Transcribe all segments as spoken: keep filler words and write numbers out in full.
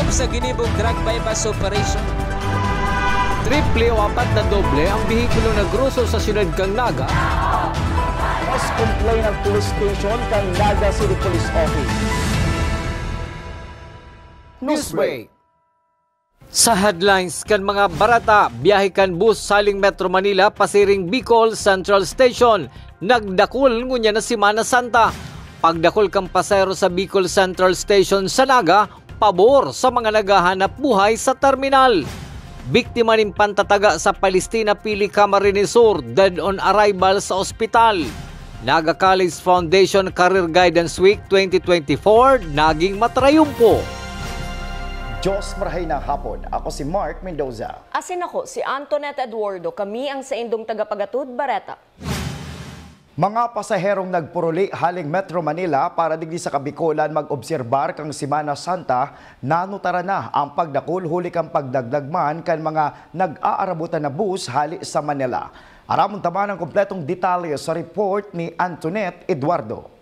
sa ginibong drug buy-bust operation. Triple o apat na doble ang behikulo na groso sa siyudad kan Naga. Mas complain ang police station kan Naga City Police Office. Newsbreak. Sa headlines kan mga barata, biyahe kan bus saling Metro Manila pasiring Bicol Central Station, nagdakul ngunyan na Semana Santa. Pagdakul kan pasahero sa Bicol Central Station sa Naga, pabor sa mga naghahanap buhay sa terminal. Biktima nin pantataga sa Palestina, Pili, Camarines Sur, dead on arrival sa ospital. Naga College Foundation Career Guidance Week twenty twenty-four naging matrayumpo. Diyos marahay na hapon. Ako si Mark Mendoza. Asin ako si Antoinette Eduardo. Kami ang saindong tagapagatod, Bareta. Mga pasaherong nagpuruli haling Metro Manila para digdi sa Kabikolan mag-obserbar kang Semana Santa, nanutara na ang pagdakul huli kan pagdagdag man kan mga nag-aarabutan na bus hali sa Manila. Aramon ta man ang kompletong detalye sa report ni Antoinette Eduardo.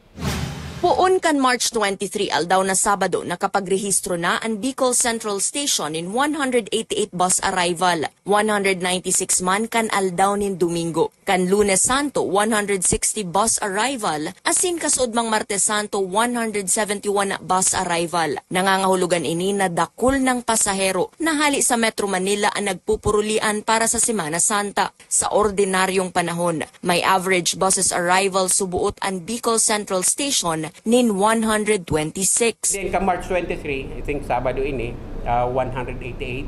Poon kan March twenty-three, aldaw na Sabado, nakapagrehistro na an Bicol Central Station nin one hundred eighty-eight bus arrival, one hundred ninety-six man kan aldaw nin Domingo. Kan Lunes Santo, one hundred sixty bus arrival, asin kasuodmang Martes Santo, one hundred seventy-one bus arrival. Nangangahulugan ini na dakul nang pasahero na hali sa Metro Manila an nagpupurulian para sa Semana Santa. Sa ordinaryong panahon, may average buses arrival subuot an Bicol Central Station nin one hundred twenty-six. Then ka March twenty-three, I think Sabado ini, ah, one hundred eighty-eight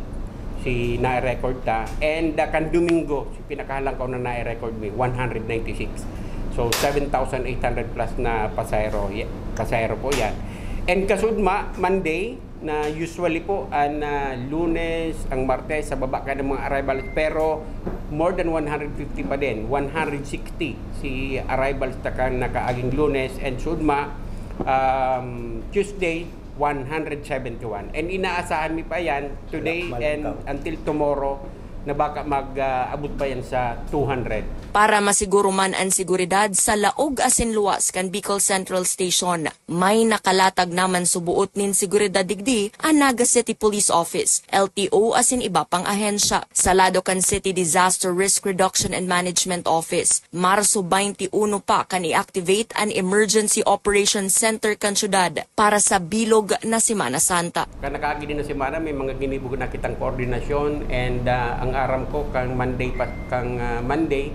si na-record ta. And ah, kan Domingo, si pinakahalangkaw na na-record mi, one hundred ninety-six. So seven thousand eight hundred plus na pasahero, y- pasahero po yan. And kasudma, Monday, na usually po an ah, Lunes, ang Martes sa baba ka ng mga arrivals, pero more than one hundred fifty pa din, one hundred sixty si arrivals ta kan nakaaging Lunes, and sudma um, Tuesday, one hundred seventy-one. And inaasahan mi pa yan today and until tomorrow na baka mag-abot pa yan sa two hundred. Para masiguro man an seguridad sa laog asin luwas kan Bicol Central Station, may nakalatag naman subuot nin seguridad digdi an Naga City Police Office, L T O asin iba pang ahensya. Sa lado kan City Disaster Risk Reduction and Management Office, Marso twenty-one pa kan i-activate an Emergency Operation Center kan syudad para sa bilog na Semana Santa. Kan nakaagi din na semana, may mga ginibo na kitang koordinasyon, and ah, ang aram ko, kang Monday pa, kang ah, Monday,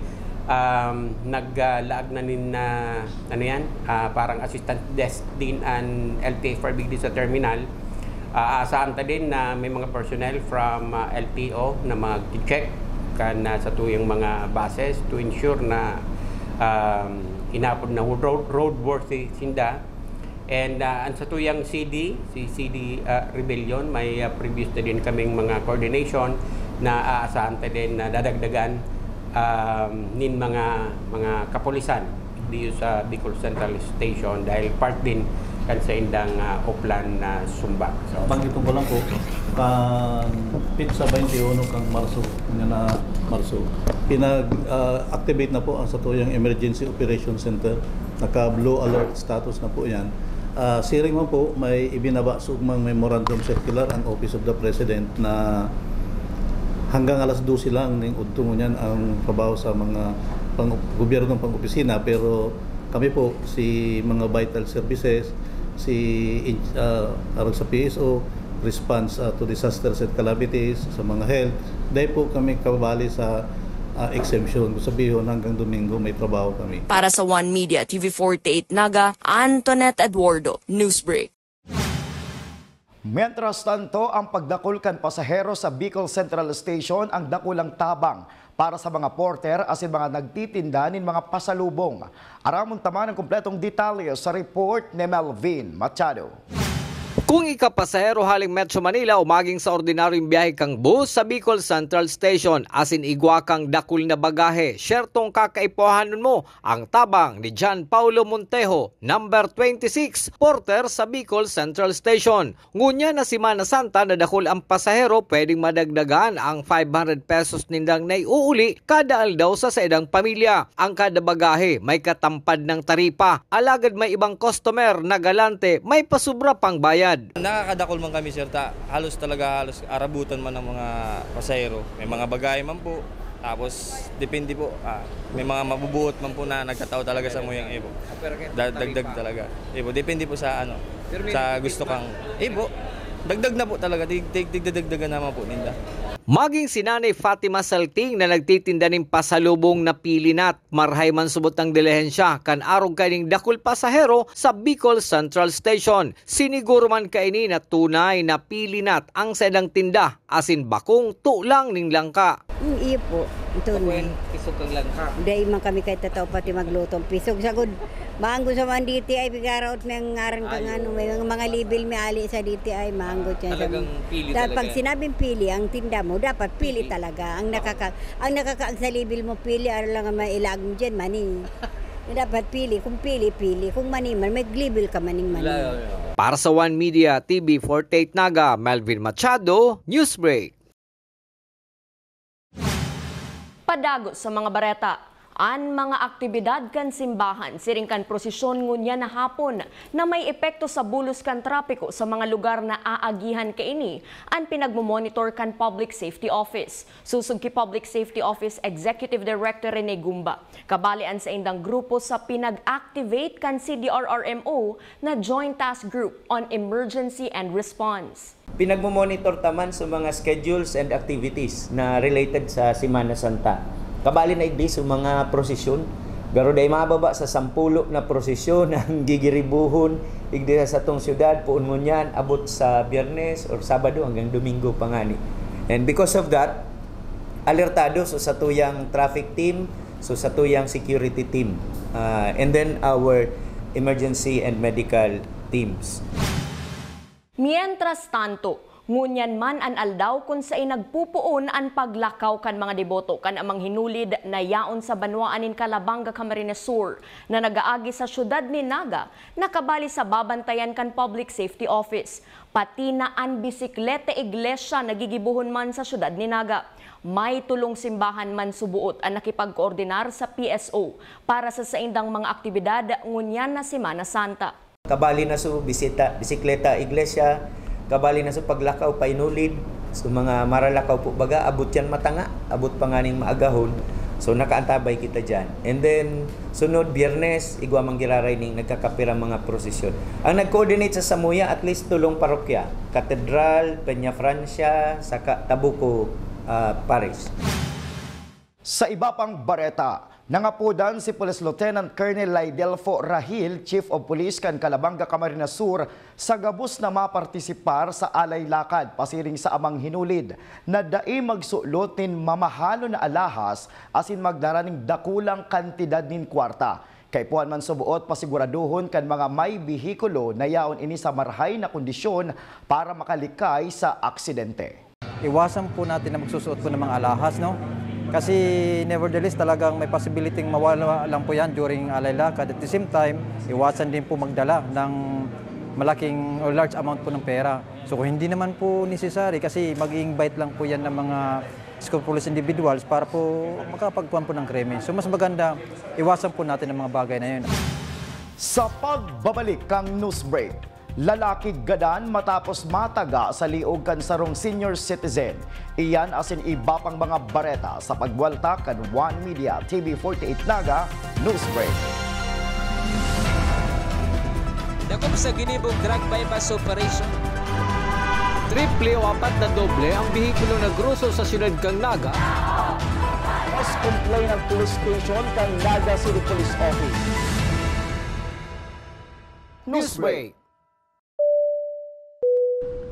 um, naglaag na nin ah, ano yan, ah, parang assistance desk din an L T F R B D sa terminal. Ah, aasahan ta din na may mga personnel from ah, L T O na mag-check kan ah, sa tuyang mga buses to ensure na um, inapod na road, roadworthy sinda. And ah, ang sa tuyang C D, si C D ah, Rebellion, may ah, previous na din kaming mga coordination na aasahan ta din na dadagdagan um, nin mga mga kapulisan diyo sa Bicol Central Station dahil part din kan sa indang ah, Oplan na sumba. So, Banggiton ko lang po, kan petsa twenty-one kang Marso, kanya na Marso, pinag-activate na po ang satuyang Emergency Operation Center. Naka-blue alert status na po yan. Ah, siring man po, may ibinaba sugmang memorandum circular ang Office of the President na hanggang alas dose lang ning udto ngunyan ang trabaho sa mga pang gobyernong pang-opisina, pero kami po, si mga vital services, si ah, arog sa P S O, response ah, to disasters and calamities, sa mga health, dahil po kami kabali sa ah, exemption. Kung sabihon, hanggang Domingo may trabaho kami. Para sa One Media, T V forty-eight Naga, Antoinette Eduardo, Newsbreak. Mientras tanto, ang pagdakul kan pasahero sa Bicol Central Station ang dakulang tabang para sa mga porter asin mga nagtitinda nin mga pasalubong. Aramon ta man ang kompletong detalye sa report ni Melvin Machado. Kung ika pasahero haling Metro Manila o maging sa ordinaryong biyahe kang bus sa Bicol Central Station asin igwa kang dakul na bagahe, syertong kakaipuhanon mo ang tabang ni John Paulo Montejo, number twenty-six, porter sa Bicol Central Station. Ngunyan na Semana Santa na dakul ang pasahero, pwedeng madagdagan ang five hundred pesos nindang naiuuli kada aldaw sa saindang pamilya. Ang kada bagahe may katampad ng taripa, alagad may ibang customer na galante may pasubra pang bayad. Nakakadakul man kami, sir, ta halos talaga, halos arabutan man ang mga pasahero. May mga bagahe man po, tapos depende po, ah, may mga mabubuot man po na nagkatao talaga sa muyang ibo. Da-, dagdag talaga. Ibo, depende po sa ano, sa gusto kang ibo. Dagdag na po talaga, tig-, tig-, tigdadagdagan naman po ninda. Maging si Nanay Fatima Salting na nagtitinda nin pasalubong na pilinat. Marahay man subot ang dilihensya kan arog kaining dakul pasahero sa Bicol Central Station. Siniguro man kaini na tunay na pilinat ang saindang tinda asin bakong tulang nin langka. Hmm, iyo po. Ito Ako na. Yung pisog kang langka. Dahil man kami kahit tatao pati maglutong pisog. Sagod, maanggo sa mga D T I, pigaraot may ngaran kang Ayo. Ano, may mga, mga label may ali sa D T I, maanggo siya sa Talagang pili Dahil talaga. Pag sinabing pili, ang tinda mo, dapat pili Pili. Talaga. Ang Oo. Nakaka-, ang nakakaag sa label mo, pili, araw lang ang mailag mo dyan, mani. Dapat pili. Kung pili, pili. Kung mani man, may label ka maning mani. Wala, wala. Para sa One Media, T V forty-eight Naga, Melvin Machado, Newsbreak. Padagos sa mga bareta. An mga aktibidad kan simbahan siring kan prosesyon ngunyan na hapon na may epekto sa bulos kan trapiko sa mga lugar na aagihan kaini an pinagmo-monitor kan Public Safety Office. Susog ki Public Safety Office Executive Director Rene Gumba, kabali an saindang grupo sa pinag-activate kan C D R R M O na Joint Task Group on Emergency and Response. Pinagmo-monitor ta man sa mga schedules and activities na related sa Semana Santa. Kabali na igdi sa mga prosesyon. Garo dai mababa sa sampulo na prosesyon ang gigiribuhon igdi sa satong syudad, poon ngunyan, abot sa Biyernes or Sabado hanggang Domingo pa ngani. And because of that, alertado sa satuyang traffic team, so satuyang security team, ah, and then our emergency and medical teams. Mientras tanto, ngunyan man an aldaw kun saen nagpupoon an paglakaw kan mga deboto kan Amang Hinulid na yaon sa banwaan nin Calabanga, Camarines Sur, na nag-aagi sa siyudad nin Naga, na kabali sa babantayan kan Public Safety Office. Pati na an bisikleta iglesia nagigibohon man sa siyudad nin Naga. May tolong simbahan man suboot an nakipagkoordinar sa P S O para sa saindang mga aktibidad ngunyan na Semana Santa. Kabali na so bisita, bisikleta, iglesia, kabali na so paglakaw, painulid. So, mga maralakaw po baga, abot yan matanga, abot pa nganing maagahon. So, nakaantabay kita dyan. And then, sunod, Biyernes, igwa man giraray ning nagkakapirang mga prosesyon. Ang nag-coordinate sa samuya, at least tolong parokya, Katedral, Peñafrancia, saka Tabuco, ah, Parish. Sa iba pang bareta, nangapodan si Police Lieutenant Colonel Laidelfo Rahil, Chief of Police kan Calabanga, Camarines Sur, sa gabos na mapartisipar sa alay lakad pasiring sa Amang Hinulid na dai magsulot nin mamahalon na alahas asin magdara nin dakulang kantidad nin kwarta. Kaipuhan man suboot pasiguradohon kan mga may behikulo na yaon ini sa marahay na kondisyon para makalikay sa aksidente. Iwasan po natin na magsusuot po ng mga alahas, no? Kasi nevertheless, talagang may possibility mawala lang po yan during alay lakad. At the same time, iwasan din po magdala ng malaking o large amount po ng pera. So kung hindi naman po necessary, kasi mag-i-invite lang po yan ng mga scrupulous individuals para po makapagkuhan po ng krimen. So mas maganda, iwasan po natin ang mga bagay na yun. Sa pagbabalik kang news break, lalaki gadan matapos mataga sa liog kan sarong senior citizen. Iyan asin iba pang mga bareta sa pagwalta kan One Media T V forty-eight Naga News Break. Dakop sa ginibong drug buy-bust operation. Triple o apat na doble ang behikulo na groso sa siyudad kan Naga. Mas complain ang police station kan Naga City Police Office. News break.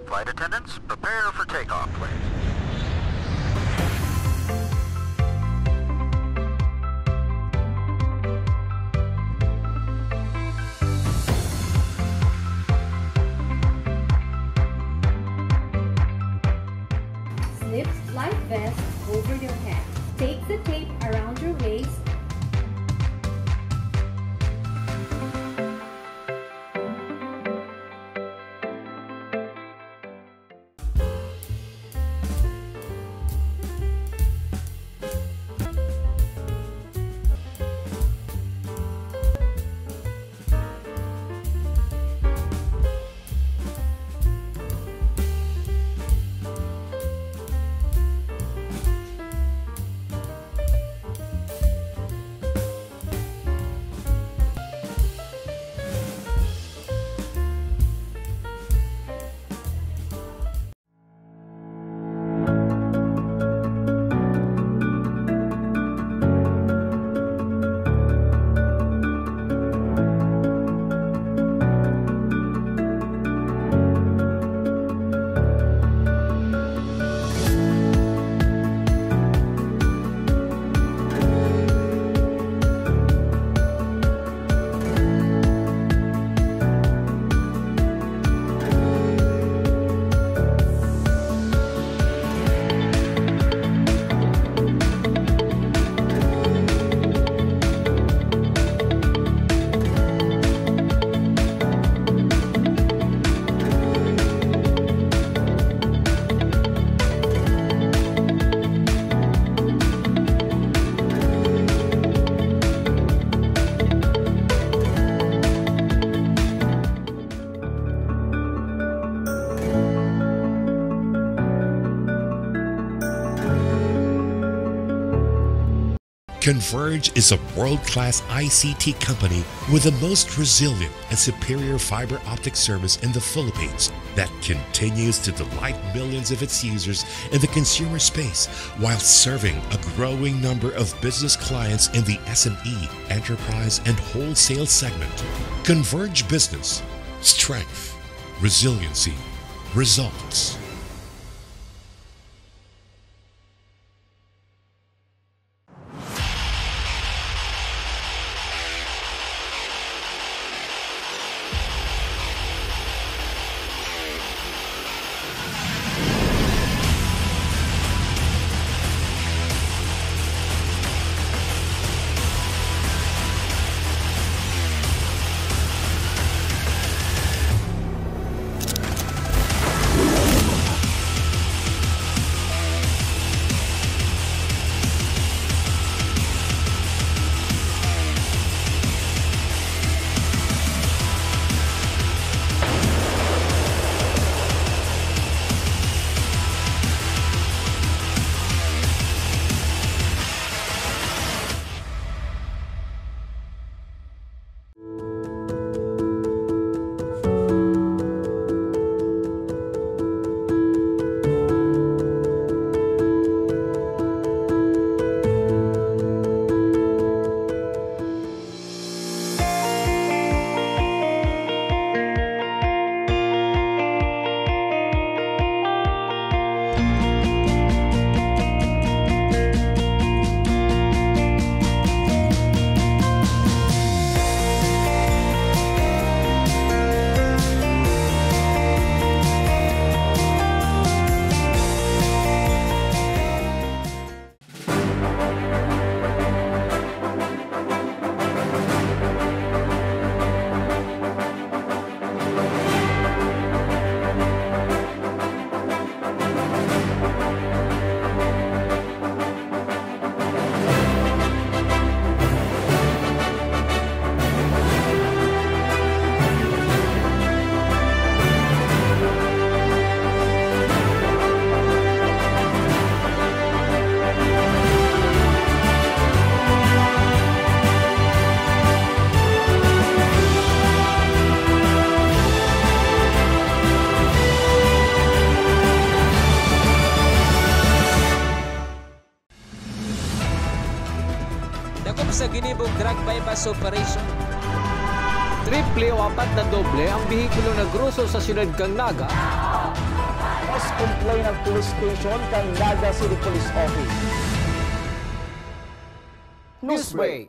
Flight attendants, prepare for takeoff, please. Slip life vest over your head. Take the tape around your waist. Converge is a world-class I C T company with the most resilient and superior fiber optic service in the Philippines that continues to delight millions of its users in the consumer space while serving a growing number of business clients in the S M E, enterprise, and wholesale segment. Converge Business. Strength, resiliency, results. Dakop sa ginibong drug buy-bust operation. Triple o apat na doble ang behikulo na groso sa siyudad kan Naga. Mas complaint ang police station kan Naga City Police Office. Newsbreak.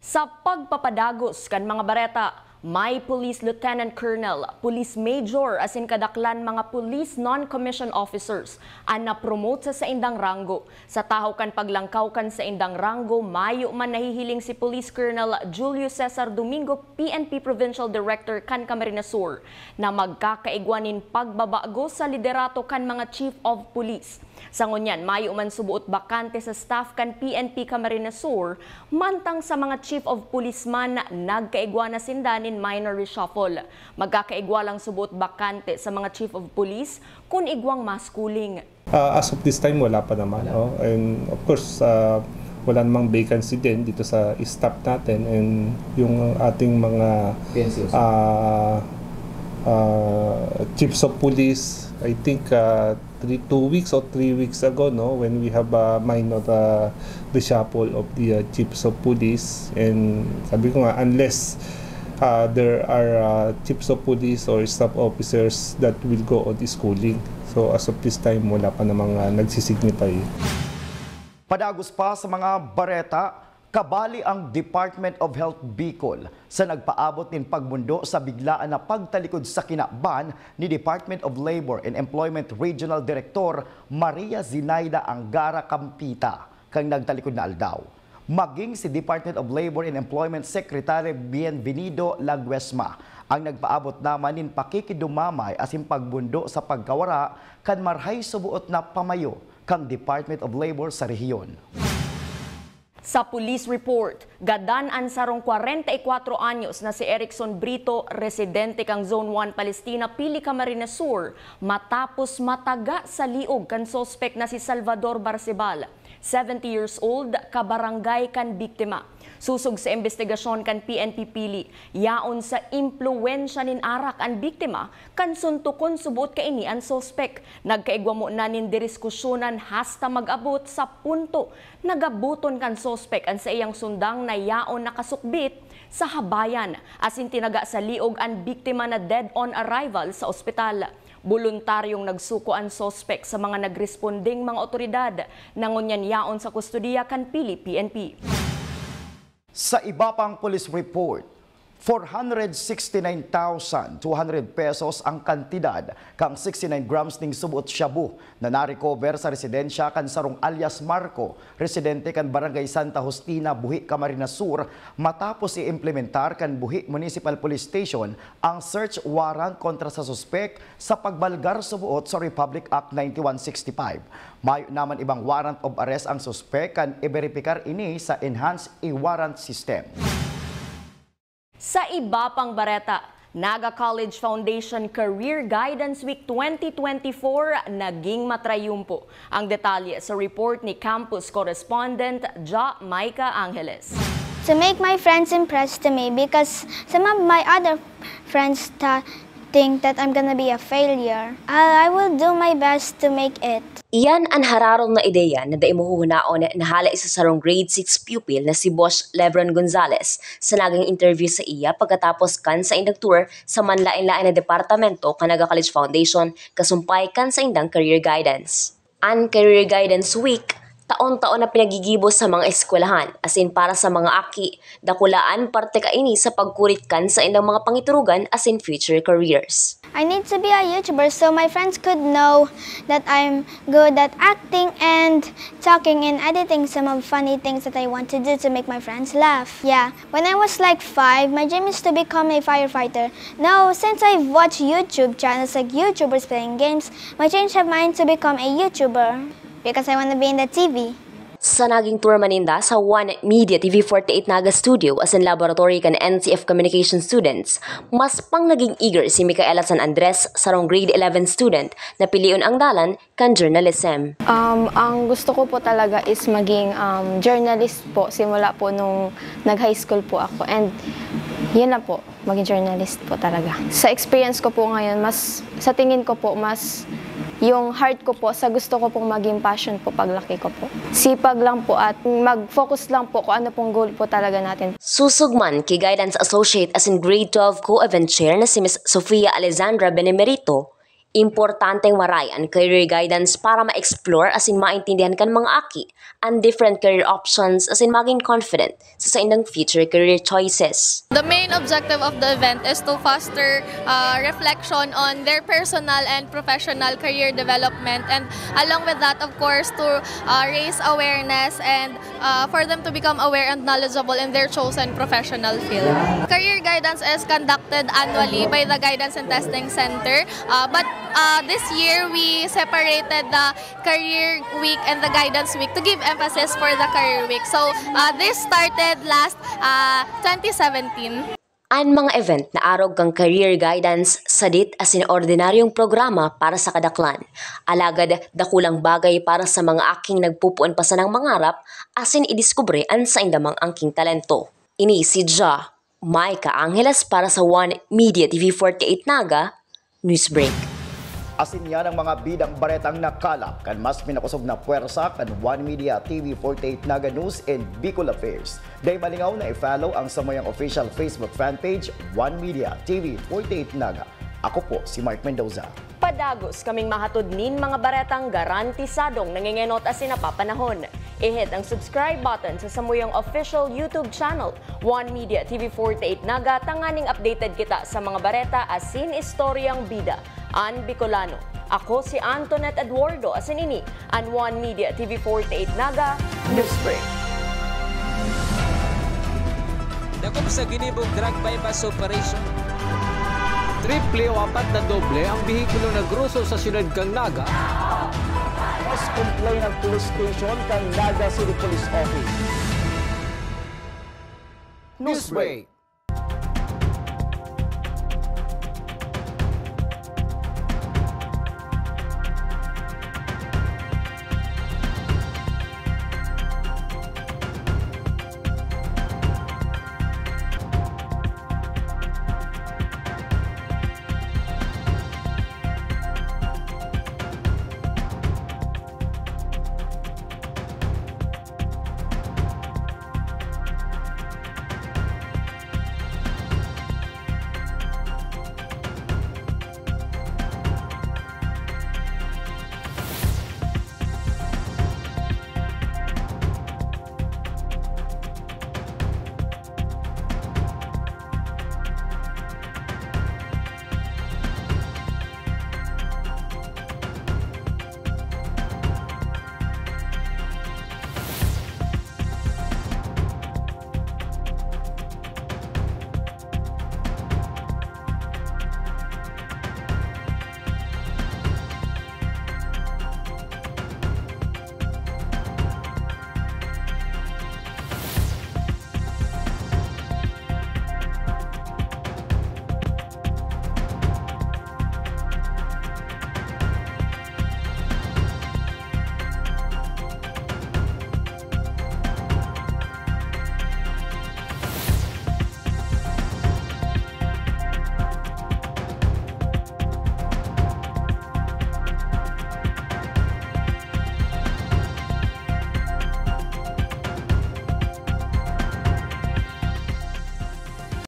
Sa pagpapadagos kan mga bareta, may Police Lieutenant Colonel, Police Major asin kadaklan mga police non-commissioned officers an na-promote sa saindang ranggo. Sa tahaw kan paglangkaw kan saindang ranggo, mayo man nahihiling si Police Colonel Julio Cesar Domingo, P N P Provincial Director kan Camarines Sur, na magkakaigwa nin pagbabago sa liderato kan mga Chief of Police. Sa ngunyan, mayo man suboot bakante sa staff kan P N P Camarines Sur, mantang sa mga Chief of Police man, nagkaigwa na sinda nin minor reshuffle. Magkakaigwa lang suboot bakante sa mga Chief of Police kun igwang mass cooling. Ah, as of this time, wala pa naman, oh. And of course, ah, wala namang vacancy din dito sa staff natin, and yung ating mga, P N C Os. Ah, ah, chiefs of police, I think, ah, three, two weeks or three weeks ago, no, when we have a minor, ah, reshuffle of the, ah, chiefs of police, and sabi ko nga, unless, ah, there are, ah, chiefs of police or staff officers that will go on schooling. So, as of this time, wala pa namang, ah, nagsisignify. Padagos pa sa mga bareta, kabali ang Department of Health Bicol sa nagpaabot nin pagmondo sa biglaan na pagtalikod sa kinaban ni Department of Labor and Employment Regional Director Maria Zinaida Angara Campita kan nagtalikod na aldaw. Maging si Department of Labor and Employment Secretary Bienvenido Laguesma ang nagpaabot naman nin pakikidumamay asin pagmondo sa pagkawara kan marahay suboot na pamayo kan Department of Labor sa rehiyon. Sa police report, gadan an sarong kwarenta y kwatro anyos na si Erickson Brito, residente kan Zone one Palestina, Pili, Camarines Sur, matapos mataga sa liog kan suspek na si Salvador Barcebal. seventy years old, kabarangay kan biktima. Sosog sa imbestigasyon kan P N P Pili, yaon sa impluwensya nin arak an biktima kan suntokon subot kaini an suspek. Nagkaigwa mo na nin diriskusyonan hasta mag-abot sa punto na gaboton kan suspek an saiyang sundang na yaon nakasukbit sa habayan, asin tinaga sa liog an biktima na dead on arrival sa ospital. Boluntaryong nagsuko an suspek sa mga nagresponding mga otoridad na ngunyan yaon sa kustodiya kan Pili P N P. Sa iba pang police report, four hundred sixty nine thousand two hundred pesos ang kantidad kan sixty nine grams ning subot shabu na na-recover sa residensya kan sarong alias Marco, residente kan Barangay Santa Justina, Buhi, Camarines Sur, matapos i-implementar kan Buhi Municipal Police Station ang search warrant kontra sa suspek sa pagbalgar subot sa Republic Act ninety-one sixty-five. Mayo naman ibang warrant of arrest ang suspek kan iberipikar ini sa enhanced e-warrant system. Sa iba pang bareta, Naga College Foundation Career Guidance Week twenty twenty-four naging matrayumpo. Ang detalye sa report ni campus correspondent Ja Micah Angeles. To make my friends impressed to me because some of my other friends ta- think that I'm gonna be a failure. I, I will do my best to make it. Iyan an hararom na ideya na dai mo huhunaon na hale sa sarong grade six pupil na si Boss Lebron Gonzalez sa naging interview sa iya pagkatapos kan saindang tour sa manlaen-laen na departamento kan Naga College Foundation kasumpay kan saindang career guidance. An Career Guidance Week, taon-taon na pinagigibo sa mga eskwelahan, asin para sa mga aki, dakula an parte kaini sa pagkurit kan saindang mga pangiturugan asin future careers. I need to be a YouTuber so my friends could know that I'm good at acting and talking and editing some of funny things that I want to do to make my friends laugh. Yeah, when I was like five, my dream is to become a firefighter. Now, since I've watched YouTube channels like YouTubers playing games, my dreams have mine to become a YouTuber because I want to be in the T V. Sa naging tour man ninda sa One Media T V forty-eight Naga Studio asin laboratory kan N C F Communication students, mas pang naging eager si Micaela San Andres, sarong grade eleven student na pilion ang dalan kan journalism. Um, ang gusto ko po talaga is maging um, journalist po simula po nung nag-high school po ako. And yun na po, maging journalist po talaga. Sa experience ko po ngayon, mas sa tingin ko po, mas yung heart ko po sa gusto ko pong maging passion po paglaki ko po. Sipag lang po at mag-focus lang po kung ano pong goal po talaga natin. Susog man ki Guidance Associate asin Grade twelve Co-Event Chair na si Miss Sofia Alexandra Benemerito, importanteng maray an career guidance para ma-explore asin maintindihan kan mga aki an different career options asin magin confident sa saindang future career choices. The main objective of the event is to foster uh, reflection on their personal and professional career development, and along with that, of course, to uh, raise awareness and uh, for them to become aware and knowledgeable in their chosen professional field. Career guidance is conducted annually by the Guidance and Testing Center, uh, but uh, this year we separated the Career Week and the Guidance Week to give emphasis for the Career Week. So, uh, this started last uh, twenty seventeen. An mga event na arog kan career guidance, sadit asin ordinaryong programa para sa kadaklan. Alagad dakulang bagay para sa mga aking nagpupuon pa sanang mangarap asin idiskubre an sainda mang angking talento. Ini si Ja Micah Angeles para sa One Media T V forty-eight Naga, Newsbreak. Asin yan ang mga bidang baretang nakalap kan mas pinakosog na pwersa kan One Media T V forty-eight Naga News and Bicol Affairs. Dai malingaw na i-follow ang samuyang official Facebook fan page, One Media T V forty-eight Naga. Ako po si Mark Mendoza. Padagos kaming mahatod nin mga baretang garantisadong nangengenot asin napapanahon. I-hit ang subscribe button sa samuyang official YouTube channel, One Media T V forty-eight Naga, tanganing updated kita sa mga bareta asin istoryang bida an Bicolano. Ako si Antoinette Eduardo, asin ini an One Media T V forty-eight Naga Newsbreak. Dakop sa ginibong drug buy-bust operation. Triple o apat na doble ang behikulo na gruso sa siyudad kan Naga. Mas complain ang police station kan Naga City Police Office. Newsbreak.